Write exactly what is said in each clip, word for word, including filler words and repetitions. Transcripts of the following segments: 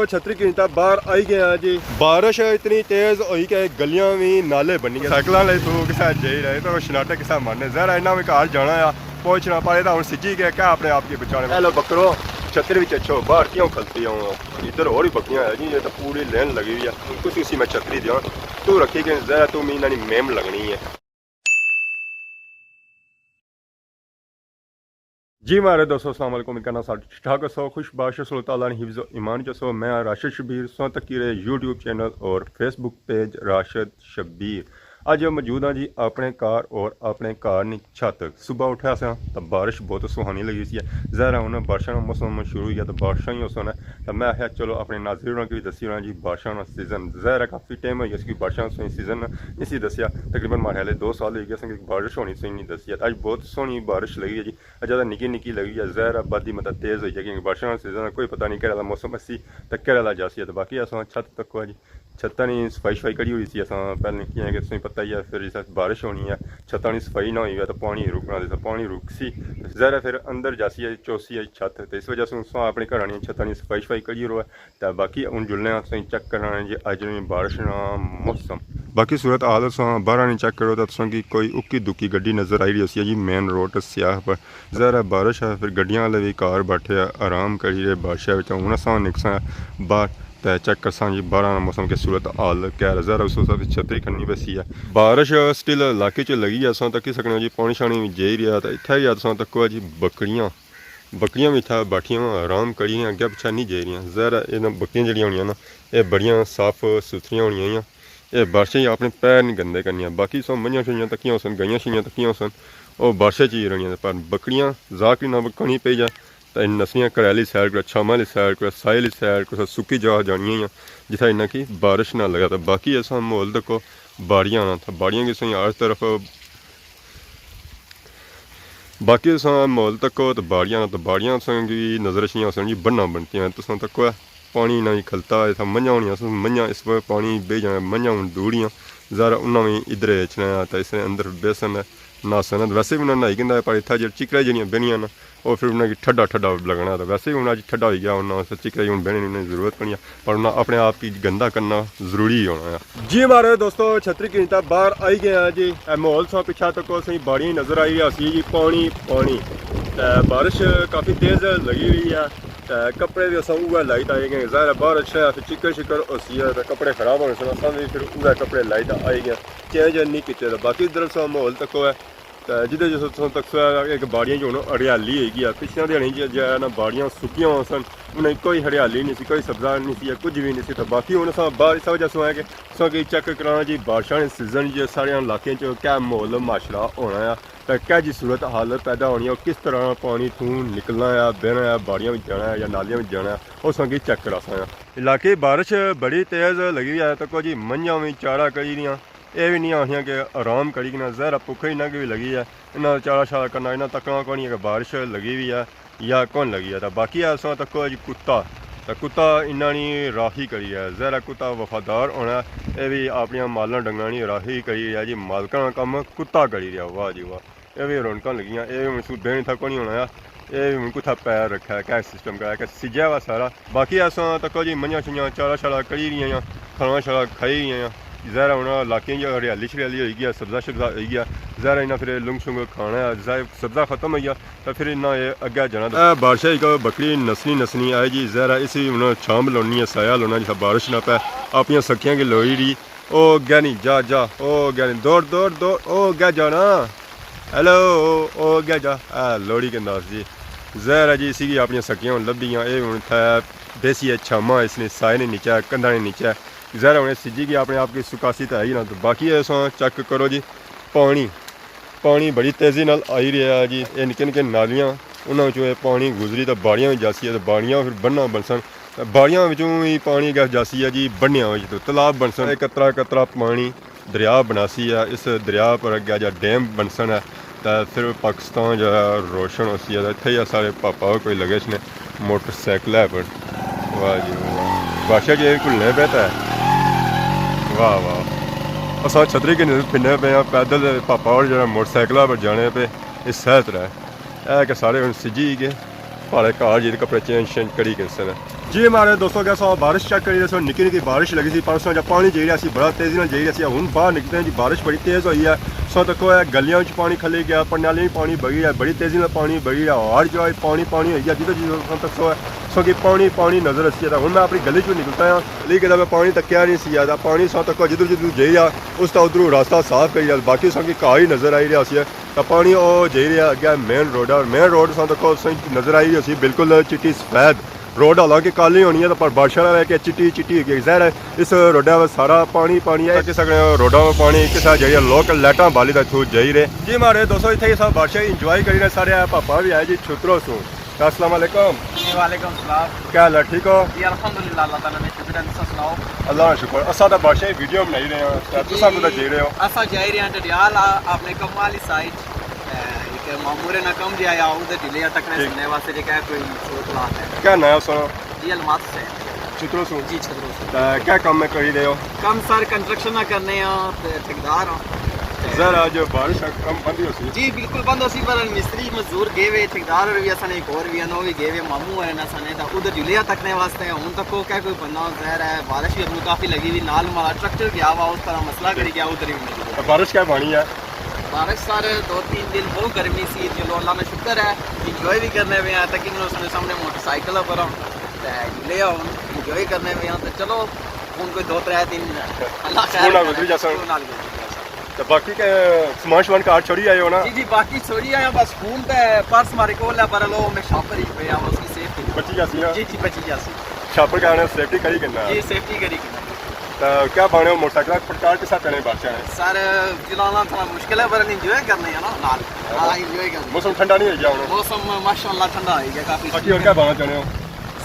چھتری گھنی تے باہر آئی گئے ہاں جی۔ بارش اتنی تیز ہوئی کہ گلیاں وی نالے بنی گئے۔ سائیکلاں لے تو کسا جائی رہے تو شناٹے کسا مارنے۔ ظاہر ہے انہاں وی گھر جانا آ، پہنچنا پڑے تاں ہن سجی گئے، کیا اپنے آپ کی بچانے۔ ہیلو بکرو، چھتری وچ اچھو، باہر کیوں کھلتی ہو؟ ادھر ہور وی بکریاں ہیں جی، یہ تو پوری لین لگی ہوئی ہے۔ تسی میں چھتری دیاں، تو رکھی کہ ظاہر ہے تو میں انہاں نی میم لگنی ہے۔ جی مہاڑے دوستو، السلام علیکم، کہنا سارے ٹھیک ٹھاک ہسو، خوش باش ہسو، اللہ تعالیٰ نے حفظ و ایمان چ ہسو۔ میں ہاں راشد شبیر، سو تکی رہے یوٹیوب چینل اور فیس بک پیج راشد شبیر۔ اج موجود ہاں جی اپنے گھر اور اپنے گھر نی چھت۔ صبح اٹھیا سا تاں بارش بہت سہانی لگی سی ہے۔ ظاہر ہے ہن بارشاں نا موسم شروع ہوئی گیا تاں بارشاں ہی ہوسن۔ تاں میں آخیا چلو اپنے ناظرین ہوراں کی وی دسی اوڑاں جی بارشاں نا سیزن۔ ظاہر ہے کافی ٹائم ہوئی گیا سی بارشاں نا سیزن نہیں سی دسیا۔ تقریباً ماڑے خیال ہے دو سال ہوئی گئے سن کہ بارش ہونی سی نہیں دسی ہے۔ اج بہت سہنی بارش لگی ہے جی۔ اجے تاں نکی نکی لگی ہے، ظاہر ہے بعد ہی مطلب تیز ہوئی جائے، کیونکہ بارشاں نا سیزن ہے، کوئی پتہ نہیں کہڑے والا موسم اسی تاں کہڑے والا جاسی ہے۔ تاں باقی اساں چھت تکو جی، چھتاں نی صفائی شفائی کری ہوئی سی اساں پہلے، کیاں کہ تساں پتہ ہی ہے پھر اس بارش ہونی ہے، چھتاں نی صفائی نہ ہوئی ہے تاں پانی رکنا سی، پانی رک سی، ظاہر ہے پھر اندر جاسی ہے، چوسی ہے چھت، تے اس وجہ سے اساں اپنے گھراں نی چھتاں نی صفائی شفائی کری رہو ہے۔ تے باقی ہن جلنے آں، تساں چیک کرانے جی اج نی بارش نا موسم۔ باقی صورت حال تساں باہر نی چیک کرو تاں تساں کی کوئی اکی دکی گڈی نظر آئی رہی ہوسی جی مین روڈ سیاہ پر۔ ظاہر ہے بارش ہے، پھر گڈیاں والے وی گھر بیٹھے آ، آرام کری رہے بارشاں وچ۔ ہن اساں نکساں باہر تے چیک کرساں جی باہر نا موسم کی صورت حال کیا ہے۔ ظاہر ہے اس وقت چھتری کھننی پیسی ہے۔ بارش سٹل علاقے چ لگی ہے، اساں تکی سکنے آں جی پانی شانی وی جائی رہیا، تے اتھے وی تساں تکو جی بکریاں بکریاں وی اتھا بیٹھیاں واں، آرام کری رہیاں، اگے پچھے نہیں جائی رہیاں۔ ظاہر ہے انہاں بکریاں جیڑیاں ہونیاں نا، اے بڑیاں صاف ستھریاں ہونیاں ہیاں۔ اے بارشیں اپنے پیر نہیں گندے کرنیاں۔ باقی سو منجھاں شنجھاں تکیاں ہوسن، گائیاں شائیاں تکیاں ہوسن، او بارشیں چ ہی رہنیاں۔ پر بکریاں ذاکر نہ کھنی پئی جا تاں نسنیاں گھرے آلی سائیڈ، کوئی چھاواں آلی سائیڈ، کوئی سائے آلی سائیڈ، کوئی سکی جا جانیاں ہیاں جتھا انہاں کی بارش نہ لگا۔ تاں باقی اساں ماحول تکو باڑیاں نا، تاں باڑیاں کی سوئی ہر طرف باقی تساں ماحول تکو تاں باڑیاں، تاں باڑیاں تساں کی نظر اچھنیاں ہوسن جی بننا بنتیاں۔ تساں تکو ہے پانی انہاں کی کھلتا ہے، اتھا منجھاں ہونیاں سن، منجھاں اس وقت پانی بہی جانا، منجھاں ہن ڈوڑیاں، ظاہر ہے انہاں وی ادھر اچھنا ہے تاں اس نے اندر بیسن ہے، نہاسن ہے۔ ویسے وی انہاں نہائی گندا ہے، پر اتھا جیڑی چکرے جیڑیاں بہنیاں نا، او پھر انہاں کی ٹھڈا ٹھڈا لگنا ہے۔ تاں ویسے وی ہن اج ٹھڈا ہوئی گیا، ہن اساں چکرے ہن بہنے نی انہاں کی ضرورت پڑنی ہے۔ پر انہاں اپنے آپ کی گندا کرنا ضروری ہونا ہے۔ جی مہاڑے دوستو، چھتری گھنی تے باہر آئی گئے ہاں جی۔ اے ماحول سا پچھا تکو اساں کی باڑیاں نظر آئی رہیا سی جی، پانی پانی۔ تے بارش کافی تیز لگی ہوئی ہے۔ تے کپڑے وی اساں اوہے لائی تے آئی گئے۔ ظاہر ہے بارش ہے، پھر چکر شکر ہوسی ہے، تے کپڑے خراب ہونے سن، اساں وی پھر اوہے کپڑے لائی تے آئی گئے۔ چینج نہیں کیتے۔ تے باقی ادھر اساں ماحول تکو ہے۔ تے جدے جسے تساں تکسو ایک باڑیاں جو ہن ہریالی ہوئی گئی ہے، پچھلیاں دیہاڑیاں جو ہے نا باڑیاں سکیاں ہوسن، انہاں کی کوئی ہریالی نہیں سی، کوئی سبزہ نہیں سی، کچھ بھی نہیں سی۔ تے باقی ہن اساں باہر اس وجہ سے آئے کہ اساں کی چیک کرانا جی بارشاں نے سیزن جو سارے علاقے چ کیا ماحول معاشرہ ہونا ہے، تے کیا جی صورت حال پیدا ہونی ہے، کس طرح پانی تھوں نکلنا ہے، بہنا ہے، باڑیاں وچ جانا ہے یا نالیاں وچ جانا ہے، او اساں کی چیک کراساں۔ علاقے بارش بڑی تیز لگی ہوئی ہے، تکو جی منجھاں وی چارہ کری رہیاں۔ اے وی نہیں آخیاں کہ آرام کری کنا، ظاہر ہے بھکھ انہاں کی وی لگی ہے، انہاں چارہ شارہ کرنا، انہاں تکنا کونی ہے کہ بارش لگی ہوئی ہے یا کون لگی ہے۔ تاں باقی ہے اساں تکو جی کتا، تاں کتا انہاں نی راہی کری ہے۔ ظاہر ہے کتا وفادار ہونا ہے، اے وی اپنیاں مالاں ڈنگاں نی راہی کری رہیا جی، مالکاں نا کم کتا کری رہیا۔ واہ جی واہ۔ اے وی رونقاں لگیاں، اے وی ہن سو بہن اتھا کونی ہونا آ، اے وی ہن کتھا پیر رکھا ہے، کیا سسٹم کرا ہے، کہ سجیا وا سارا۔ باقی اساں تکو جی منجھاں شنجھاں چارہ شارہ کری رہیاں، کھانا شانا کھائی رہیاں۔ ظاہر ہے ہن علاقیں جی ہریالی شریالی ہوئی گیا، سبزہ شبزہ ہوئی گیا، ظاہر ہے انہاں پھر لنگ شنگ کھانا ہے، ظاہر سبزہ ختم ہوئی گیا تاں پھر انہاں اے اگے جانا۔ اے بارشاں اچ بکری نسنی نسنی آئے جی، ظاہر ہے اسی ہن چھاں لونی ہے، سایہ لونا جتھا بارش نہ پے، اپنیاں سکیاں کی لوئی رہی۔ او اگے نہیں، جا جا، او اگے نہیں، دوڑ دوڑ دوڑ، او اگے جانا۔ ہیلو، او اگے جا۔ اے لوڑی کے انداز جی۔ ظاہر ہے جی اسی کی اپنیاں سکیاں ہن لبھیاں، اے ہن اتھے بیسی ہے چھاواں اس نے سائے نے نیچے، کندھاں نے نیچے۔ ظاہر ہے ہن اے سجی کی اپنے آپ کی سکاسی تے آئی نا، تو باقی اے اساں چیک کرو جی پانی۔ پانی بڑی تیزی نال آئی رہیا ہے جی۔ اے نکے نکے نالیاں، انہاں وچوں اے پانی گزری تے باڑیاں وچ جاسی ہے، تے باڑیاں پھر بننا بنسن۔ تے باڑیاں وچوں ہی پانی اگے جاسی ہے جی بنیاں وچ، تے تالاب بنسن۔ اے قطرہ قطرہ پانی دریا بناسی ہے، اس دریا پر اگے جا ڈیم بنسن ہے، تے پھر پاکستان جیڑا روشن ہوسی ہے۔ تے اتھے ہی سارے پاپا کوئی لگے نے موٹر سائیکل ہے پر۔ واہ جی واہ۔ بادشاہ جی بالکل نہیں پتا ہے۔ واہ واہ۔ اساں چھتری کے نہیں پھرنے پے ہیں، پیدل پاپا اور جیڑا موٹر سائیکل پر جانے پے، اس سہت رہے۔ اے کہ سارے ہن سجی گئے، پہاڑے گھر جی تے کپڑے چینج شینج کری گئے سن۔ جی ماڑے دوستو، کیا سو بارش چیک کری رہے سو، نکی نکی بارش لگی سی، پر اس جا پانی جائی رہا سی، بڑا تیزی نال جائی رہا سی۔ ہن باہر نکلتے ہیں جی، بارش بڑی تیز ہوئی ہے۔ سو تکو ہے، گلیاں وچ پانی کھلی گیا، پرنالیاں وچ پانی بگی رہا، بڑی تیزی نال پانی بگی رہا، ہر جگہ پانی پانی ہوئی گیا۔ جدھر جدھر سو تک سو ہے، سو کہ پانی پانی نظر اسی ہے۔ ہن میں اپنی گلی چوں نکلتا ہاں، گلی کے میں پانی تکیا نہیں سی آتا، پانی سو تکو جدھر جدھر جائی رہا، اس طرح ادھروں راستہ صاف کری رہا، باقی سو کہ گھر ہی نظر آئی رہا سی۔ تاں پانی او جائی رہیا اگے مین روڈ ہے، اور مین روڈ ساں تکو نظر آئی رہی سی بالکل چٹی سفید روڈ، حالانکہ کالی ہونی ہے، پر بارشاں نال کہ چٹی چٹی ہوئی گئی۔ ظاہر ہے اس روڈا پر سارا پانی پانی ہے۔ تاں کسا روڈا پر پانی، کسا جائی رہیا، لوکل لائٹاں بالی تاں اتھوں جائی رہے۔ جی ماڑے دوستو، اتھے اساں بارشاں انجوائے کری رہے سارے، پاپا بھی آئے جی چھترو سوں۔ السلام علیکم۔ جی وعلیکم السلام۔ کیا حال ہے، ٹھیک ہو؟ جی الحمدللہ، اللہ تعالیٰ نے شکر ہے، تساں سناؤ؟ اللہ کا شکر، اساں تاں بارشاں کی ویڈیو بنائی رہے ہو، تے جی، تساں کدھر جائی رہے ہو؟ اساں جائی رہے ہیں ڈڈیال آ، اپنے کماں والی سائیڈ، تے ایک ماموں نے کم جیا آ، ادھر ڈیلے آ تکنے ٹھیک۔ سننے واسطے جے کہہ کوئی صورت حال ہے۔ کیا نام ہے اس کا؟ جی الماس سے۔ چھترو سو؟ جی چھترو سے۔ تے کیا کم میں کری رہے ہو؟ کم سر کنسٹرکشن نہ کرنے ہاں، تے ٹھیکیدار ہاں۔ ظاہر ہے جو بارش ہے کم بند ہی ہو سی۔ جی بالکل بند ہو سی، پر مستری مزدور گئے ہوئے، ٹھیکیدار اور بھی اساں نے ایک اور بھی انو بھی گئے ہوئے، ماموں ہوئے نا سنے، تاں ادھر جلیا تکنے واسطے ہن تک کوئی کوئی بندہ ظاہر ہے، بارش بھی اپنی کافی لگی ہوئی، نال ماڑا ٹریکٹر گیا ہوا، اس طرح مسئلہ کری گیا، ادھر بھی نہیں گیا۔ بارش کیا بانی ہے؟ بارش سر دو تین دن بہت گرمی سی، چلو اللہ نے شکر ہے، انجوائے بھی کرنے پے ہیں، تقریباً اس نے سامنے موٹر سائیکل پر ہاں، تے جلیا ہن انجوائے کرنے پے ہیں، تے چلو ہن کوئی دو ترے دن اللہ خیر سکون نال کرے، گزری جاساں۔ سکون نال گزری جاساں۔ تے باقی کہ سامان شمان گھر چھوڑی آئے ہو نا؟ جی جی، باقی چھوڑی آیا، بس فون تے پرس ماڑے کول ہے، پر لو میں شاپر ہی پیا، اس کی سیفٹی۔ بچی جاسی نا؟ جی جی، بچی جاسی۔ شاپر کا آنا سیفٹی کری کرنا؟ جی، سیفٹی کری کرنا۔ تے کیا بانے ہو موٹر سائیکل پھٹکار کسا کرنے بارشاں نے؟ سر، چلانا تھوڑا مشکل ہے، پر انجوائے کرنے ہیں نا نال۔ ہاں، انجوائے کرنے۔ موسم ٹھنڈا نہیں ہو گیا ہن؟ موسم ماشاءاللہ ٹھنڈا ہو گیا کافی۔ باقی اور کیا بانا چاہنے ہو؟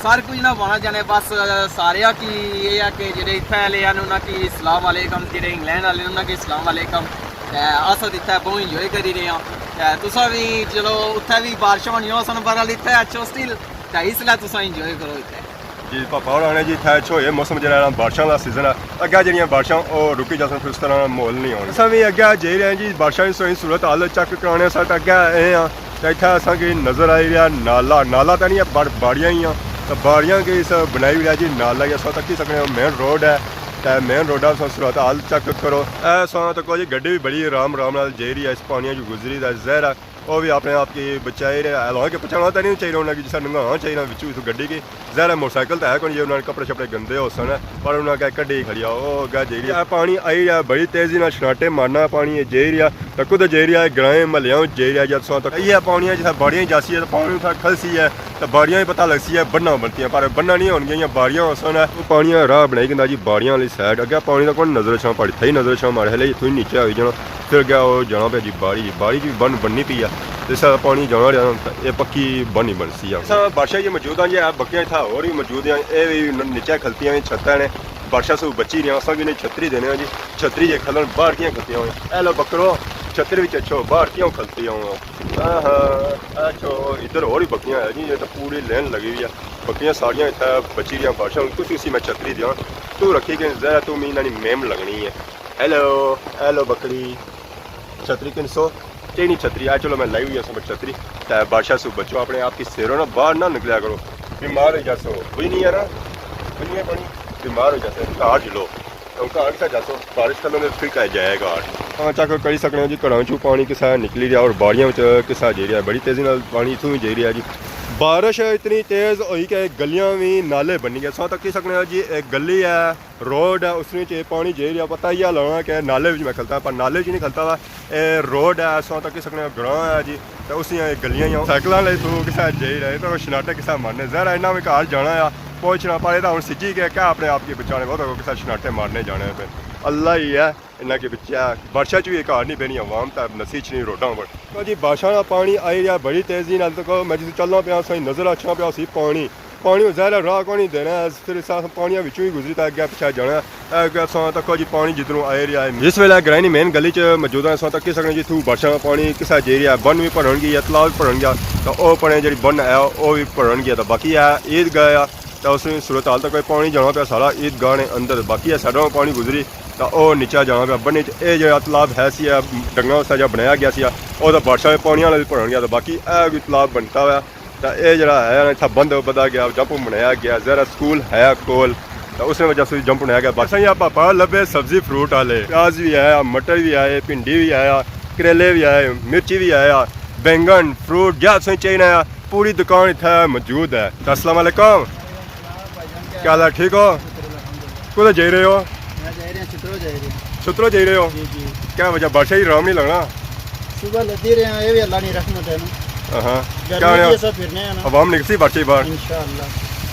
سر کچھ نہ بانا چاہنے، بس سارے کی یہ ہے کہ جڑے اتھے والے ہیں انہاں کی السلام علیکم، جڑے انگلینڈ والے انہاں کی السلام علیکم۔ تے اساں تے اتھے بہت انجوائے کری رہے ہیں۔ تے تساں بھی چلو اتھے بھی بارشاں ہونیاں سن، بہرحال اتھے اچھو سٹل، تے اس لیے تساں انجوائے کرو اتھے۔ جی پاپا ہور آنے جی، اتھے اچھو یہ موسم جڑا ہے نا، بارشاں دا سیزن ہے، اگے جڑیاں بارشاں او رکی جاسن، پھر اس طرح ماحول نہیں ہونا۔ اساں بھی اگے جائی رہے ہیں جی، بارشاں دی صورت حال چیک کرانے سٹ اگے آئے ہیں۔ تے اتھے اساں کی نظر آئی رہیا نالا، نالا تاں نہیں ہے، بڑ-، باڑیاں ہی آں۔ تے باڑیاں کی اس بنائی ہوئی ہے جی نالا، یا سو تکی سکنے ہو مین روڈ ہے۔ تے مین روڈا سو صورت حال چیک کرو۔ اے سو تکو جی گڈی بھی بڑی آرام آرام نال جائی رہی ہے، اس پانیاں جو گزری دا ظاہر ہے۔ او بھی اپنے آپ کی بچائی رہے، حالانکہ بچانا تاں نہیں چاہیے انہاں کی، جسا ننگانا چاہیے وچوں اس گڈی کی۔ ظاہر ہے موٹر سائیکل تاں ہے کوئی، انہاں نے کپڑے شپڑے گندے ہو سن، پر انہاں کہہ کڈی کھڑی آ، او اگے جائی رہی ہے۔ اے پانی آئی رہیا بڑی تیزی نال، شناٹے مارنا پانی ہے جائی رہیا، تے کدھر جائی رہیا ہے، گرائیں محلیاں وچ جائی رہیا، جد سو تک یہ پانی ہے جسا باڑیاں جاسی ہے تے پانی اتھا کھلسی ہے، تے باڑیاں ہی پتہ لگسی ہے بننا بنتیاں، پر بننا نہیں ہون گیاں، باڑیاں ہو سن۔ او پانی راہ بنائی گندا جی باڑیاں والی سائیڈ، اگے پانی دا کوئی نظر اچھنا، پہاڑی تھئی نظر اچھنا مارے ہلے اتھوں ہی نیچے ہوئی جانا۔ پھر اگے او جانا پیا جی باڑی، جی باڑی چ بن بننی پئی آ، تے سارا پانی جانا رہیا، تے اے پکی بن ہی بنسی آ۔ اساں بارشاں کی موجود آں جی، اے بکیاں اتھا ہور وی موجود ہیں، اے وی ن-، نیچے کھلتیاں وی چھتاں نے، بارشاں سوں بچی رہیاں، اساں وی انہیں چھتری دینے آں جی، چھتری جے کھلن باہر کیاں کھلتیاں ہوئیں، اے لو بکرو، چھتری وچ اچھو، باہر کیوں کھلتی ہو؟ ہاں ہاں، اچھو، ادھر ہور وی بکیاں ہیں جی، یہ تو پوری لین لگی ہوئی ہے، بکیاں ساریاں اتھا بچی رہیاں بارشاں، تسی اسی میں چھتری دیاں، تو رکھی کہ ذرا تو میں انہاں نی میم لگنی ہے۔ ہیلو، ہیلو بکری۔ چھتری کن سو؟ چینی چھتری، آ چلو میں لائی ہوئی ہے سمجھ چھتری۔ تے بارشاں سو بچو، اپنے آپ کی سیرو نا، باہر نہ نکلیا کرو۔ بیمار ہو جاسو۔ وہی نہیں ہے نا؟ وہی نہیں ہے پانی؟ بیمار ہو جاسو۔ گھر جلو۔ ہن گھر کسا جاسو؟ بارش کھلو گے پھر کیا جائے گھر۔ ہاں، چیک کری سکنے ہو جی، گھراں چوں پانی کسا نکلی رہیا اور باڑیاں وچ کسا جائی رہیا۔ بڑی تیزی نال پانی اتھوں وی جائی رہیا جی۔ بارش اتنی تیز ہوئی کہ گلیاں وی نالے بنی گئے۔ سو تک کی سکنے ہو جی، ایک گلی ہے، روڈ ہے، اس وچ اے پانی جائی رہیا، پتہ ہی ہے لگنا کہ نالے وچ میں کھلتا، پر نالے وچ نہیں کھلتا وا۔ اے روڈ ہے، اساں تکی سکنے آں گراں ہے جی، تے اس دیاں اے گلیاں ہی آں۔ سائیکلاں لے تو کسا جائی رہے، تے شناٹے کسا مارنے۔ ظاہر ہے انہاں وی گھر جانا آ، پہنچنا پڑے، تاں ہن سجی گئے کیا اپنے آپ کی بچانے، بہت کسا شناٹے مارنے جانے پے۔ اللہ ہی ہے انہاں کی بچیا، بارشاں چ وی گھر نہیں بہنی عوام، تے نسی اچھنی روڈاں پر۔ تو جی بارشاں نا پانی آئی رہیا بڑی تیزی نال، تکو میں جس چلنا پیا، سائی نظر اچھنا پیا سی پانی۔ پانی ظاہر ہے راہ کونی دینا ہے، پھر اساں پانیاں وچوں ہی گزری تے اگے پچھے جانا ہے۔ اے اگے اساں تکو جی پانی جدھروں آئی رہیا ہے۔ جس ویلے گرائیں نی مین گلی چ موجود ہاں، اساں تکی سکنے جتھوں بارشاں پانی کسا جائی رہیا ہے، بن وی بھرن گیا، تلاو وی بھرن گیا، تے او پڑے جیڑھی بن ہے او وی بھرن گیا، تے باقی ہے عید گاہ ہے، تے اس صورت حال تک کوئی پانی جانا پیا سارا عید گاہ نے اندر، باقی ہے سائیڈاں پانی گزری، تے او نیچے جانا پیا بنے چ۔ اے جیڑھا تلاو ہے سی، اے ڈنگا اس جا بنایا گیا سی، او تے بارشاں نے پانی نال وی بھرن گیا، تے باقی اے وی تلاو بنتا ہوا۔ تے اے جیہڑا ہے نا، اتھا بند بدا گیا، جمپ بنایا گیا، ذرا سکول ہے کول، تے اس نے وجہ سے جمپ بنایا گیا۔ بس یہاں پاپا لبے سبزی فروٹ والے، پیاز بھی آیا، مٹر بھی آئے، بھنڈی بھی آیا، کریلے بھی آئے، مرچی بھی آیا، بینگن، فروٹ، جا تساں چاہیے نا، پوری دکان اتھا موجود ہے۔ تے السلام علیکم، کیا حال ہے؟ ٹھیک ہو؟ کدھر جائی رہے ہو؟ میں جائی رہے ہیں، چھترو جائی رہے ہیں۔ چھترو جائی رہے ہو؟ جی، جی۔ کیا وجہ، بادشاہ جی آرام نہیں لگنا؟ صبح لدی رہے ہیں، یہ بھی اللہ نی رحمت ہے نا۔ ہاں۔ گرمی کیا ہویا؟ کی ایسا پھرنے ہیں نا۔ عوام نکلسی بادشاہ جی باہر؟ انشاءاللہ۔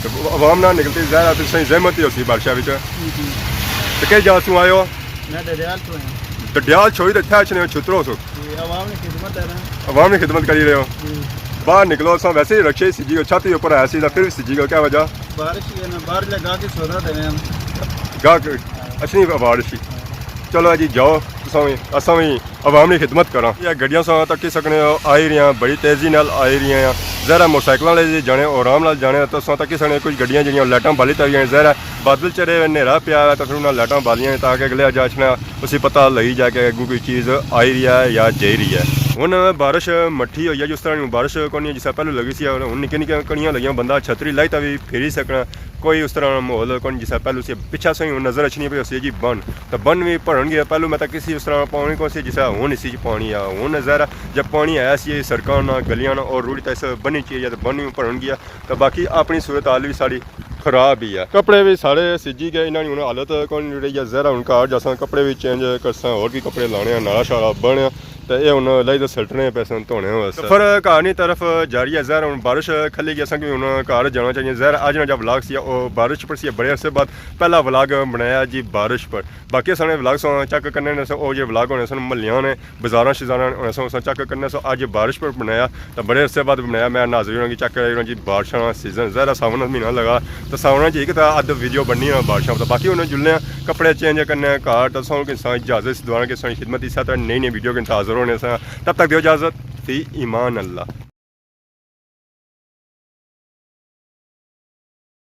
تے عوام نہ نکلتی، ظاہر ہے پھر صحیح زحمت ہی ہوسی بادشاہ وچ۔ جی، جی۔ تے کس جا سوں آئے ہو؟ میں ڈڈیال تو ہوں۔ ڈڈیال چھوڑی تے اتھا اچھنے ہو، چھترو سو؟ جی، عوام نی خدمت ہے نا۔ عوام نی خدمت کری رہے ہو؟ جی۔ باہر نکلو، اساں ویسے ہی رکشے سجی گئے، چھت ہی اوپر آیا سی، تے پھر بھی سجی گئے، کیا وجہ؟ بارش ہی ہے نا، باہر لگا کے سودا دینے ہم۔ گاہک اچھنی بارش ہی۔ چلو جی، جاؤ، تساں وی، اساں وی عوام نی خدمت کراں۔ یہ گڈیاں ساں تکی سکنے ہو، آئی رہیاں، بڑی تیزی نال آئی رہیاں۔ ظاہر ہے موٹر سائیکلاں والے جی جانے، آرام نال جانے، تو ساں تکی سکنے کچھ گڈیاں جیہڑیاں لائٹاں بالی تاریاں۔ ظاہر ہے بادل چڑھے ہوئے، نیرا پیا ہے، تو پھر انہاں لائٹاں بالیاں تاکہ اگلے اجا اچھنا اسی پتہ لگی جائے کہ اگوں کوئی چیز آئی رہی ہے یا جائی رہی ہے۔ ہن بارش مٹھی ہوئی ہے، جس طرح بارش کونی جس طرح پہلو لگی سی، ہن نکے نکے کڑیاں لگیاں، بندہ چھتری لائی تاں وی پھری سکنا۔ کوئی اس طرح ماحول کونی جس طرح پہلو سی۔ پچھا سوئی ہن نظر اچھنی پئی ہوسی جی بن، تے بن وی بھرن گیا۔ پہلو میں تاں کسی اس طرح پانی کون سی جس طرح ہن اسی چ پانی آ۔ ہن ظاہر ہے جب پانی آیا سی سڑکاں نہ گلیاں نہ اور روڑی تاں اس بنی چ یا تے بن وی بھرن گیا۔ تے باقی اپنی صورت حال وی ساڑی خراب ہی ہے۔ کپڑے وی سارے سجی گئے، انہاں نی ہن حالت کون رہی ہے۔ ظاہر ہے ہن گھر جاساں، کپڑے وی چینج کرساں، ہور وی کپڑے لانے آ، نالا شالا بنیا۔ تے اے ہن لائی تے سلٹنے پیسن دھونے واسطے۔ سفر گھر نی طرف جاری ہے۔ ظاہر ہے ہن بارش کھلی گئی، اساں کی ہن گھر جانا چاہیے۔ ظاہر ہے اج نا جا ولاگ سی او بارش پر سی، بڑے عرصے بعد پہلا ولاگ بنایا جی بارش پر۔ باقی اساں نے ولاگ ساں چیک کرنے نے، او جے ولاگ ہونے سن محلیاں نے، بازاراں شزاراں ہونے سن، اساں چیک کرنے سو۔ اج بارش پر بنایا، تے بڑے عرصے بعد بنایا۔ میں ناظرین کی چیک کرائی رہا جی، بارشاں نا سیزن، ظاہر ہے ساون نا مہینہ لگا، تے ساون چ ایک تاں ادھ ویڈیو بننی ہے بارشاں پر۔ باقی ہن جلنے آں کپڑے چینج کرنے آں گھر، تے اساں کی ساں اجازت، دعا کے ساں خدمت اس طرح نئی نئی ویڈیو کے انتظار ہونے ساں۔ تب تک دیو اجازت، فی امان اللہ۔